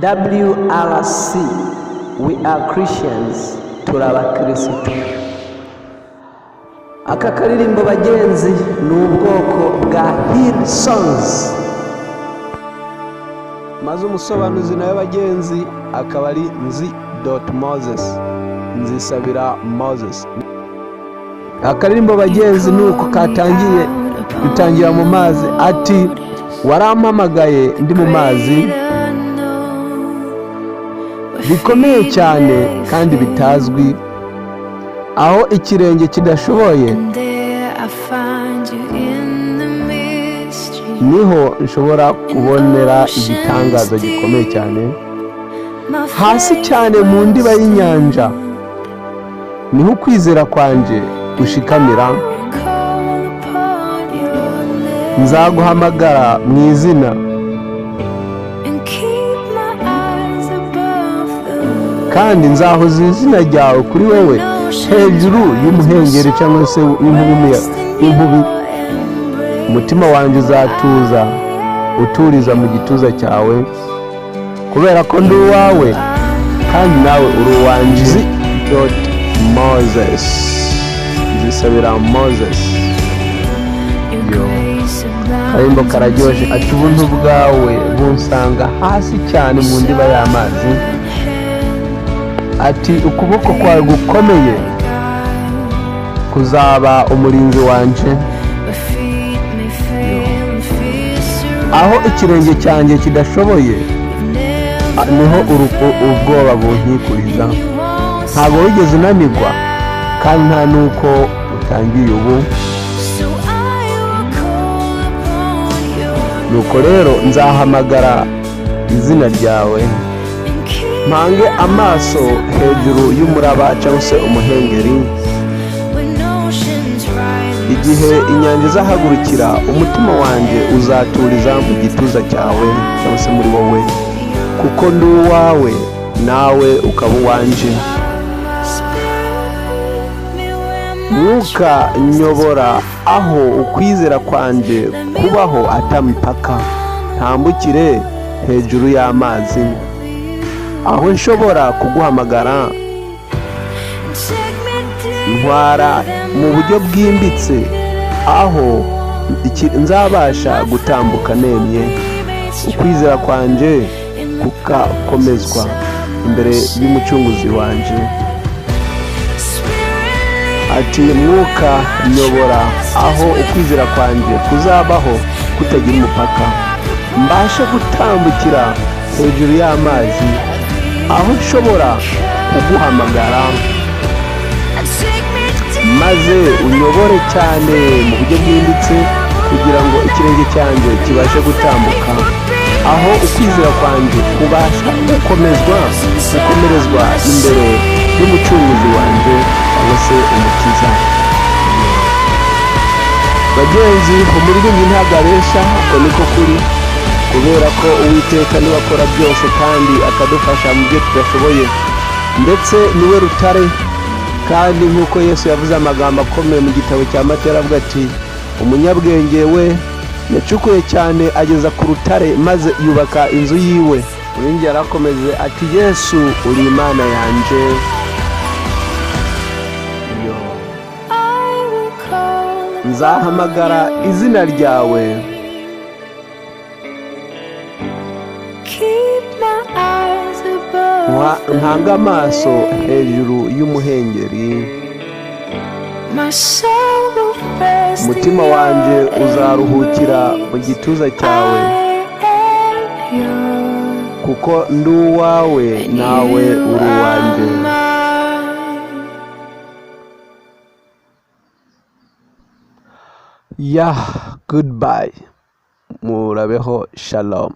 WRC, we are Christians, turi abakirisitu. Aka karirimbo, bagenzi, ni ubwoko bwa Hillsongs, maze umusobanuzi nawe, bagenzi, akaba ari Nzi dot Moses, Nzisabira Moses. Akaririmbo, bagenzi, ni uko katangiye. Dutangira mu mazi, ati: "Warampamagaye ndi mu mazi bikomeye cyane kandi bitazwi, aho ikirenge kidashoboye, niho nshobora kubonera igitangaza gikomeye cyane. Hasi cyane mu ndiba y'inyanja niho ukwizera kwanjye gushikamira. Nzaguhamagara mu izina, kandi nzahoza izina ryawe kuri wowe hejuru y'umuhengeri cyangwa se y'inkubi. Umutima wanjye uzatuza uturiza mu gituza cyawe, kubera ko ndi uwawe kandi nawe uri uwanjye." Dot Moses, Nzisabira Moses. Yo, karimbo kararyoshye. Ati: "Ubuntu bwawe bunsanga hasi cyane mu ndiba y'amazi." Ati: "Ukuboko kwawe gukomeye kuzaba umurinzi wanje. Aho ikirenge cyanjye kidashoboye, niho ubwoba bunkikuriza. Ntabwo wigeze unanirwa kandi nta n'uko utangiye ubu. Nuko rero nzahamagara izina ryawe, mpange amaso hejuru y'umuraba cyangwa se umuhengeri. Igihe inyanja izahagurukira, umutima wanjye uzaturiza mu gituza cyawe cyangwa se muri wowe, kuko ndi uwawe nawe ukaba uwanje. Mwuka, nyobora aho ukwizera kwanjye kubaho atamipaka, ntambukire hejuru y'amazi, aho nshobora kuguhamagara. Ntwara mu buryo bwimbitse, aho nzabasha gutambuka nemye, ukwizera kwanjye kugakomezwa imbere y'umucunguzi wanje." Ati: "Mwuka, nyobora aho ukwizera kwanjye kuzabaho kutagira umupaka, mbashe gutambukira hejuru y'amazi, aho nshobora kuguhamagara, maze unyobore cyane mu buryo bwimbitse, kugira ngo ikirenge cyanjye kibashe gutambuka, aho ukwizera kwanjye kubasha gukomezwa, gukomerezwa imbere y'umucunguzi wanjye cyangwa se umukiza." Bagenzi, umuririmbyi ntabwo abesha, uko niko kuri, kubera ko Uwiteka niwe akora byose kandi akadufasha mu byo tudashoboye, ndetse niwe rutare. Kandi nk'uko Yesu yavuze amagambo akomeye mu gitabo cya Matayo, aravuga ati: "Umunyabwenge we yacukuye cyane ageza ku rutare, maze yubaka inzu yiwe." Umuririmbyi yarakomeje ati: "Yesu, uri Imana yanjye." Yo. "Nzahamagara izina ryawe, mpanga amaso hejuru y'umuhengeri. Umutima wanjye uzaruhukira mu gituza cyawe, kuko ndi uwawe nawe uri uwanjye." Ya, goodbye, murabeho, shalom.